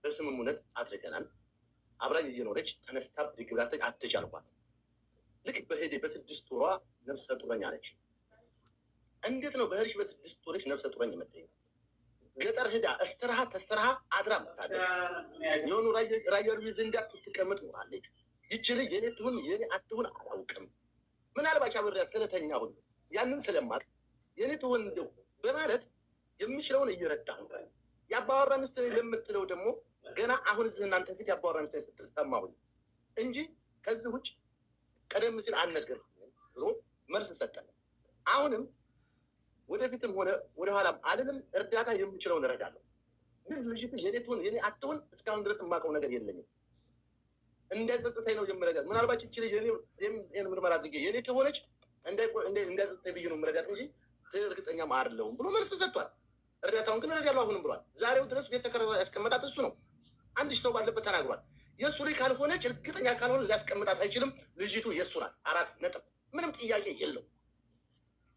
በስምምነት አድርገናል። አብራኝ እየኖረች ተነስታ ብድግ ብላ ስትሄድ አትሄጂ አልኳት። ልክ በሄደ በ6 ወሯ ነፍሰ ጡረኛ አለች። እንዴት ነው በሄድሽ በ6 ወርሽ ነፍሰ ጡረኝ የምትይኝ? ገጠር ሂዳ እስትራሃ ተስተራሃ አድራ መታለች። የሆኑ ራየሩ ዘንዳ ትቀመጥ ኖራለች። ይቺ ልጅ የኔ ትሁን የኔ አትሁን አላውቅም። ምናልባት አብሬያት ስለተኛሁኝ ያንን ስለማቅ የኔ ትሁን እንደው በማለት የምችለውን እየረዳሁ ነው። የአባወራ ሚስት ነኝ ለምትለው ደግሞ ገና አሁን እዚህ እናንተ ፊት የአባወራ ሚስት ነኝ ስትል ሰማሁኝ እንጂ ከዚህ ውጭ ቀደም ሲል አልነገርኩኝም ብሎ መልስ ሰጠን። አሁንም ወደፊትም ሆነ ወደኋላም አልልም፣ እርዳታ የምችለውን እረዳለሁ። ግን ልጅቱ የኔ ትሁን የኔ አትሁን እስካሁን ድረስ የማውቀው ነገር የለኝም። እንዳይጸጽተኝ ነው የምረዳት። ምናልባት ይቺ ልጅ የኔ ምርመራ አድርጌ የኔ ከሆነች እንዳይጸጽተኝ ብዬ ነው የምረዳት እንጂ እርግጠኛም አይደለሁም ብሎ መልስ ሰጥቷል። እርዳታውን ግን እረዳለሁ አሁንም ብሏል። ዛሬው ድረስ ቤት ተከራይቶ ያስቀመጣት እሱ ነው። 1000 ሰው ባለበት ተናግሯል። የእሱ ልጅ ካልሆነች እርግጠኛ ካልሆነ ሊያስቀምጣት አይችልም። ልጅቱ የእሱ ናት። አራት ነጥብ። ምንም ጥያቄ የለው።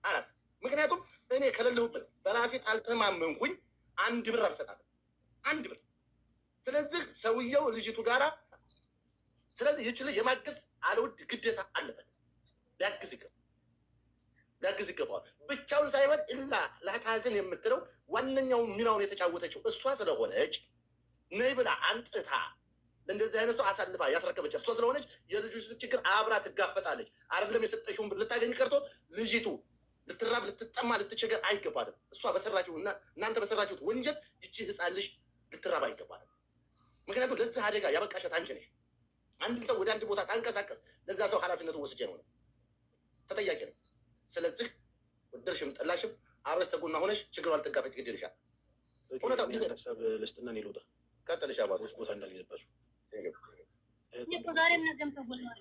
አራት። ምክንያቱም እኔ ከሌለሁበት በራሴ ካልተማመንኩኝ 1 ብር አልሰጣትም። 1 ብር። ስለዚህ ሰውየው ልጅቱ ጋራ ስለዚህ ይች ልጅ የማገዝ አለውድ ግዴታ አለበት። ሊያግዝ ይገባል፣ ሊያግዝ ይገባዋል። ብቻውን ሳይሆን ኢላ ላታዝን የምትለው ዋነኛውን ሚናውን የተጫወተችው እሷ ስለሆነች ነይ ብላ አንጥታ ለእንደዚህ አይነት ሰው አሳልፋ ያስረከበች እሷ ስለሆነች የልጅቱ ችግር አብራ ትጋፈጣለች። አይደለም የሰጠሽውን ብር ልታገኝ ቀርቶ ልጅቱ ልትራብ፣ ልትጠማ፣ ልትቸገር አይገባትም። እሷ በሰራችው እና እናንተ በሰራችሁት ወንጀል ይቺ ህፃን ልጅ ልትራብ አይገባትም። ምክንያቱም ለዚህ አደጋ ያበቃሻት አንቺ ነሽ። አንድን ሰው ወደ አንድ ቦታ ሳንቀሳቀስ ለዛ ሰው ኃላፊነቱ ወስጄ ነው ተጠያቂ ነኝ። ስለዚህ ወደድሽም ጠላሽም አብረሽ ተጎና ሆነሽ ችግሯን ልትጋፈጭ ግድ ይልሻል። እውነታው እኔ አንድ ሀሳብ ልስጥና እኔ ልውጣ፣ ቀጥልሽ አባቶች። ቦታ እንዳልይዝባችሁ። እኔ እኮ ዛሬም ነገም ተጎኗል።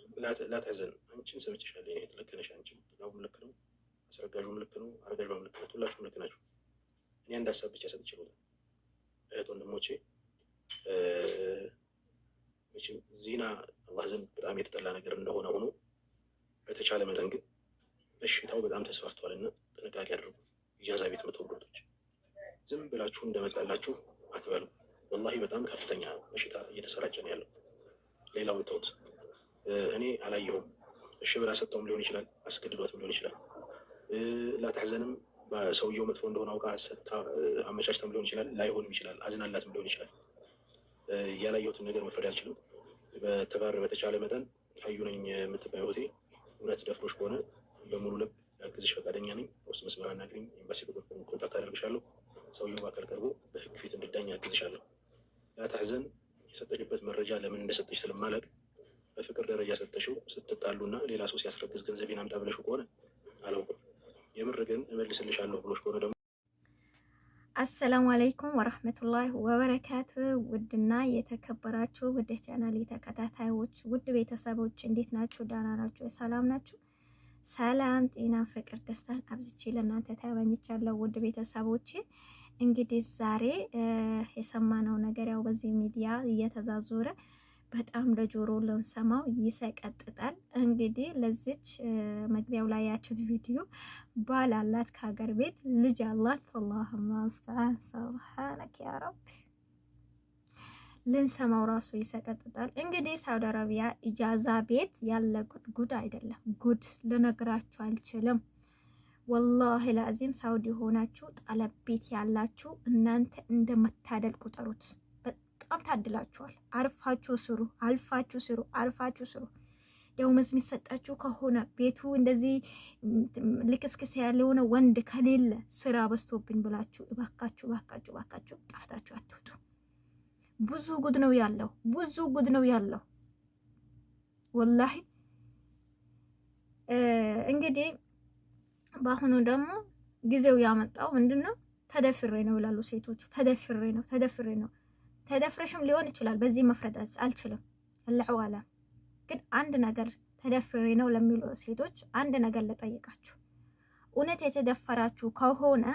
ላትሐዘን አንቺን ሰምቼሻለሁ። የኔ እህት ልክ ነሽ። አንቺም ጥጋቡም ልክ ነው፣ አስረጋዡም ልክ ነው፣ አርጋዧም ልክ ናት። ሁላችሁም ልክ ናችሁ። እኔ አንድ ሀሳብ ብቻ ሰጥቼ ልውጣ። እህት ወንድሞቼ፣ መቼም ዚና አላህ ዘንድ በጣም የተጠላ ነገር እንደሆነ ሆኖ በተቻለ መጠን ግን በሽታው በጣም ተስፋፍቷልና ጥንቃቄ አድርጉ። ኢጃዛ ቤት የምትወርዱ ዝም ብላችሁ እንደመጣላችሁ አትበሉ። ወላሂ በጣም ከፍተኛ በሽታ እየተሰራጨ ነው ያለው። ሌላውን ተውት። እኔ አላየሁም። እሺ ብላ ሰጠውም ሊሆን ይችላል፣ አስገድዷትም ሊሆን ይችላል። ላታሕዘንም ሰውየው መጥፎ እንደሆነ አውቃ ሰጥታ አመቻችታም ሊሆን ይችላል፣ ላይሆንም ይችላል፣ አዝናላትም ሊሆን ይችላል። ያላየሁትን ነገር መፍረድ አልችልም። በተባር በተቻለ መጠን ሀዩ ነኝ የምትባይ እህቴ እውነት ደፍሮሽ ከሆነ በሙሉ ልብ ላግዝሽ ፈቃደኛ ነኝ። በውስጥ መስመር አናግሪኝ፣ ኤምባሲ contact አደርግሻለሁ። ሰውየው በአካል ቀርቦ በህግ ፊት እንድዳኝ አግዝሻለሁ። ላታሕዘን የሰጠሽበት መረጃ ለምን እንደሰጠሽ ስለማላውቅ በፍቅር ደረጃ ሰጠሽው ስትጣሉና ሌላ ሰው ሲያስረግዝ ገንዘቤን አምጣ ብለሽው ከሆነ አላውቅም። የምር ግን እመልስልሻለሁ ብሎሽ ከሆነ ደግሞ አሰላሙ አለይኩም ወረህመቱላሂ ወበረካቱ። ውድና የተከበራችሁ ውድ ቻናል ተከታታዮች፣ ውድ ቤተሰቦች እንዴት ናችሁ? ደህና ናችሁ? ሰላም ናችሁ? ሰላም፣ ጤና፣ ፍቅር፣ ደስታን አብዝቼ ለእናንተ ተመኝቻለሁ። ውድ ቤተሰቦቼ እንግዲህ ዛሬ የሰማነው ነገር ያው በዚህ ሚዲያ እየተዛዞረ በጣም ለጆሮ ልንሰማው ይሰቀጥጣል። እንግዲህ ለዚች መግቢያው ላይ ያችሁት ቪዲዮ ባል አላት፣ ከሀገር ቤት ልጅ አላት። አላሁመ ሙስተዓን ሱብሃነክ ያ ረቢ። ልንሰማው ራሱ ይሰቀጥጣል። እንግዲህ ሳውዲ አረቢያ ኢጃዛ ቤት ያለ ጉድ ጉድ አይደለም፣ ጉድ ልነግራችሁ አልችልም። ወላሂ ላዚም ሳውዲ ሆናችሁ ጠለብ ቤት ያላችሁ እናንተ እንደመታደል ቁጠሩት። በጣም ታድላችኋል። አርፋችሁ ስሩ፣ አልፋችሁ ስሩ፣ አርፋችሁ ስሩ። ደሞዝ የሚሰጣችሁ ከሆነ ቤቱ እንደዚህ ልክስክስ ያለ የሆነ ወንድ ከሌለ ስራ በዝቶብኝ ብላችሁ እባካችሁ እባካችሁ እባካችሁ ጠፍታችሁ አትውጡ። ብዙ ጉድ ነው ያለው፣ ብዙ ጉድ ነው ያለው። ወላሂ እንግዲህ በአሁኑ ደግሞ ጊዜው ያመጣው ምንድን ነው? ተደፍሬ ነው ይላሉ ሴቶቹ። ተደፍሬ ነው፣ ተደፍሬ ነው። ተደፍረሽም ሊሆን ይችላል። በዚህ መፍረድ አልችልም። አላሁ አለም። ግን አንድ ነገር ተደፍሬ ነው ለሚሉ ሴቶች አንድ ነገር ልጠይቃችሁ። እውነት የተደፈራችሁ ከሆነ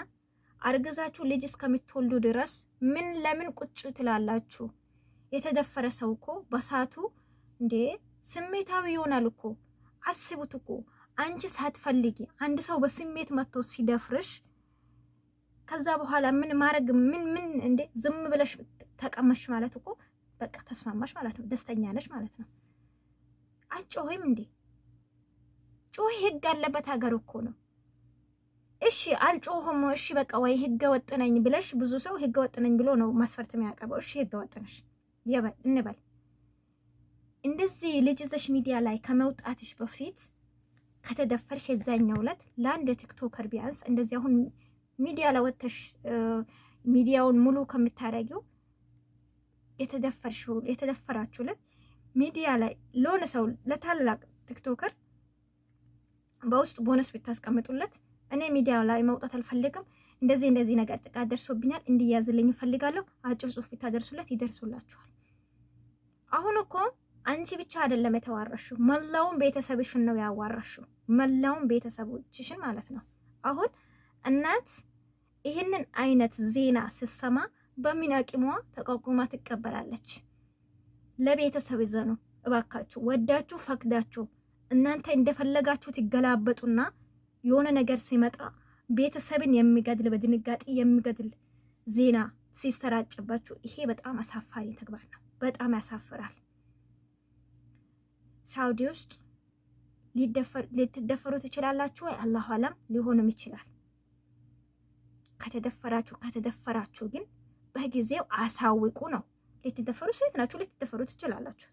አርግዛችሁ ልጅ እስከምትወልዱ ድረስ ምን ለምን ቁጭ ትላላችሁ? የተደፈረ ሰው እኮ በሳቱ እንዴ ስሜታዊ ይሆናል እኮ። አስቡት እኮ አንቺ ሳትፈልጊ አንድ ሰው በስሜት መጥቶ ሲደፍርሽ ከዛ በኋላ ምን ማድረግ ምን ምን እንዴ ዝም ብለሽ ተቀመሽ ማለት እኮ በቃ ተስማማሽ ማለት ነው። ደስተኛ ነሽ ማለት ነው። አትጮህም እንዴ? ጮህ። ህግ ያለበት ሀገር እኮ ነው። እሺ አልጮህም፣ እሺ በቃ ወይ ህገ ወጥ ነኝ ብለሽ፣ ብዙ ሰው ህገ ወጥ ነኝ ብሎ ነው መስፈርት የሚያቀርበው። እሺ ህገ ወጥ ነሽ እንበል። እንደዚህ ልጅ ይዘሽ ሚዲያ ላይ ከመውጣትሽ በፊት ከተደፈርሽ የዛኛው ዕለት ለአንድ TikToker ቢያንስ እንደዚህ አሁን ሚዲያ ላይ ወጥተሽ ሚዲያውን ሙሉ ከምታደርጊው የተደፈራችሁ ዕለት ሚዲያ ላይ ለሆነ ሰው፣ ለታላቅ TikToker በውስጥ ቦነስ ብታስቀምጡለት፣ እኔ ሚዲያ ላይ መውጣት አልፈልግም፣ እንደዚህ እንደዚህ ነገር ጥቃት ደርሶብኛል፣ እንዲያዝልኝ እፈልጋለሁ፣ አጭር ጽሁፍ ብታደርሱለት ይደርሱላችኋል። አሁን እኮ አንቺ ብቻ አይደለም የተዋረሽው፣ መላውን ቤተሰብሽን ነው ያዋረሽው፣ መላውን ቤተሰቦችሽን ማለት ነው። አሁን እናት ይህንን አይነት ዜና ስትሰማ በምን አቅሟ ተቋቁማ ትቀበላለች? ለቤተሰብ ይዘኑ እባካችሁ፣ ወዳችሁ ፈቅዳችሁ እናንተ እንደፈለጋችሁ ትገላበጡና የሆነ ነገር ሲመጣ ቤተሰብን የሚገድል፣ በድንጋጤ የሚገድል ዜና ሲሰራጭባችሁ ይሄ በጣም አሳፋሪ ተግባር ነው። በጣም ያሳፍራል። ሳውዲ ውስጥ ልትደፈሩ ትችላላችሁ ወይ? አላሁ አለም፣ ሊሆንም ይችላል። ከተደፈራችሁ ግን በጊዜው አሳውቁ ነው። ልትደፈሩ፣ ሴት ናችሁ፣ ልትደፈሩ ትችላላችሁ።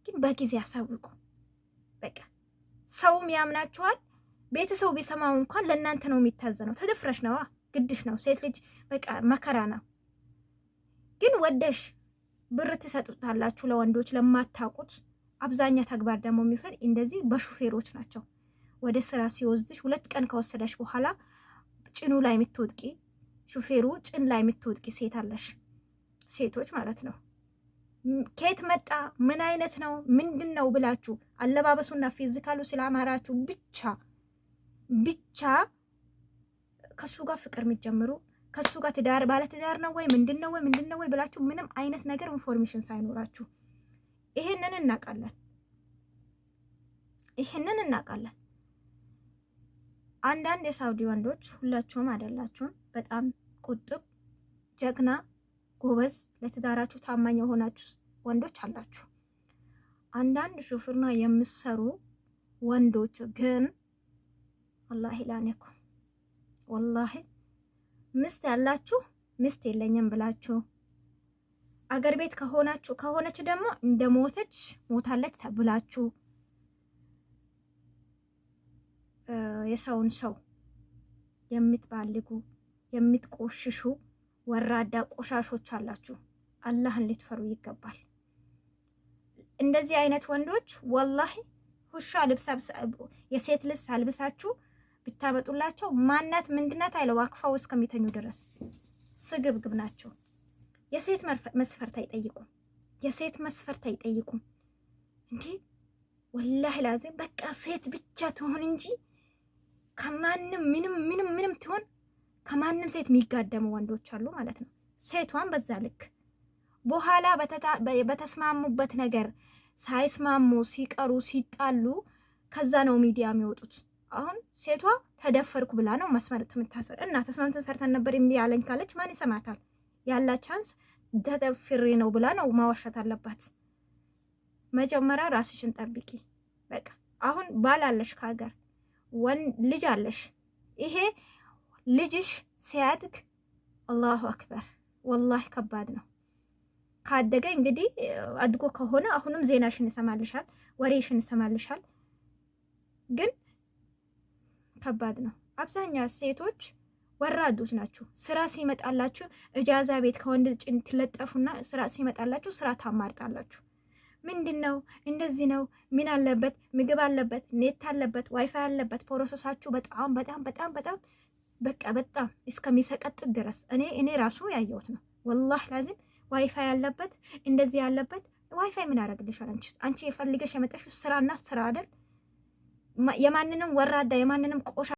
ግን በጊዜ አሳውቁ። በቃ ሰውም ያምናችኋል። ቤተሰቡ ቢሰማው እንኳን ለእናንተ ነው የሚታዘነው። ተደፍረሽ ነዋ፣ ግድሽ ነው። ሴት ልጅ በቃ መከራ ነው። ግን ወደሽ ብር ትሰጡታላችሁ ለወንዶች ለማታውቁት። አብዛኛ ተግባር ደግሞ የሚፈል እንደዚህ በሹፌሮች ናቸው። ወደ ስራ ሲወስድሽ 2 ቀን ከወሰደሽ በኋላ ጭኑ ላይ የምትወድቂ፣ ሹፌሩ ጭን ላይ የምትወድቂ ሴት አለሽ፣ ሴቶች ማለት ነው። ከየት መጣ፣ ምን አይነት ነው፣ ምንድን ነው ብላችሁ አለባበሱና physical ኡ ስላማራችሁ ብቻ ብቻ ከሱ ጋር ፍቅር የሚጀምሩ፣ ከሱ ጋር ትዳር፣ ባለ ትዳር ነው ወይ ምንድን ነው ወይ ምንድን ነው ወይ ብላችሁ ምንም አይነት ነገር information ሳይኖራችሁ፣ ይሄንን እናውቃለን፣ ይሄንን እናውቃለን። አንዳንድ የሳውዲ ወንዶች፣ ሁላችሁም አይደላችሁም፣ በጣም ቁጥብ፣ ጀግና፣ ጎበዝ፣ ለትዳራችሁ ታማኝ የሆናችሁ ወንዶች አላችሁ። አንዳንድ ሹፍርና የምትሰሩ ወንዶች ግን አላህ ይላንኩም፣ ወላሂ ሚስት ያላችሁ ሚስት የለኝም ብላችሁ፣ አገር ቤት ከሆናችሁ ከሆነች ደግሞ እንደ ሞተች ሞታለች ተብላችሁ የሰውን ሰው የምትባልጉ፣ የምትቆሽሹ ወራዳ ቆሻሾች አላችሁ። አላህን ልትፈሩ ይገባል። እንደዚህ አይነት ወንዶች ወላሂ ሁሻ ልብስ፣ የሴት ልብስ አልብሳችሁ ብታመጡላቸው ማናት ምንድናት አይለው፣ አክፋው እስከሚተኙ ድረስ ስግብግብ ናቸው። የሴት መስፈርት አይጠይቁም። የሴት መስፈርት አይጠይቁም። እንዲህ ወላሂ ላዚም በቃ ሴት ብቻ ትሆን እንጂ ከማንም ምንም ምንም ምንም ትሆን ከማንም ሴት የሚጋደሙ ወንዶች አሉ ማለት ነው። ሴቷን በዛ ልክ በኋላ በተስማሙበት ነገር ሳይስማሙ ሲቀሩ፣ ሲጣሉ ከዛ ነው ሚዲያ የሚወጡት። አሁን ሴቷ ተደፈርኩ ብላ ነው መስመር የምታስበር እና ተስማምተን ሰርተን ነበር ያለኝ ካለች ማን ይሰማታል? ያላ chance ተደፍሬ ነው ብላ ነው ማዋሻት አለባት። መጀመሪያ ራስሽን ጠብቂ። በቃ አሁን ባል አለሽ፣ ከሀገር ወንድ ልጅ አለሽ። ይሄ ልጅሽ ሲያድግ አላሁ አክበር ወላሂ ከባድ ነው። ካደገ እንግዲህ አድጎ ከሆነ አሁንም ዜናሽን ይሰማልሻል፣ ወሬሽን ይሰማልሻል። ግን ከባድ ነው። አብዛኛው ሴቶች ወራዶች ናችሁ። ስራ ሲመጣላችሁ እጃዛ ቤት ከወንድ ጭን ትለጠፉና ስራ ሲመጣላችሁ ስራ ታማርጣላችሁ። ምንድን ነው፣ እንደዚህ ነው፣ ምን አለበት፣ ምግብ አለበት፣ net አለበት፣ ዋይፋይ አለበት። process ኣችሁ በጣም በጣም በጣም በጣም በቃ በጣም እስከሚሰቀጥጥ ድረስ እኔ ራሱ ያየሁት ነው። ወላህ ላዚም ዋይፋይ ያለበት፣ እንደዚህ ያለበት፣ ዋይፋይ ምን ያደርግልሻል? አንቺ የፈልገሽ የመጣሽው ስራና ስራ አይደል? የማንንም ወራዳ የማንንም ቆሻ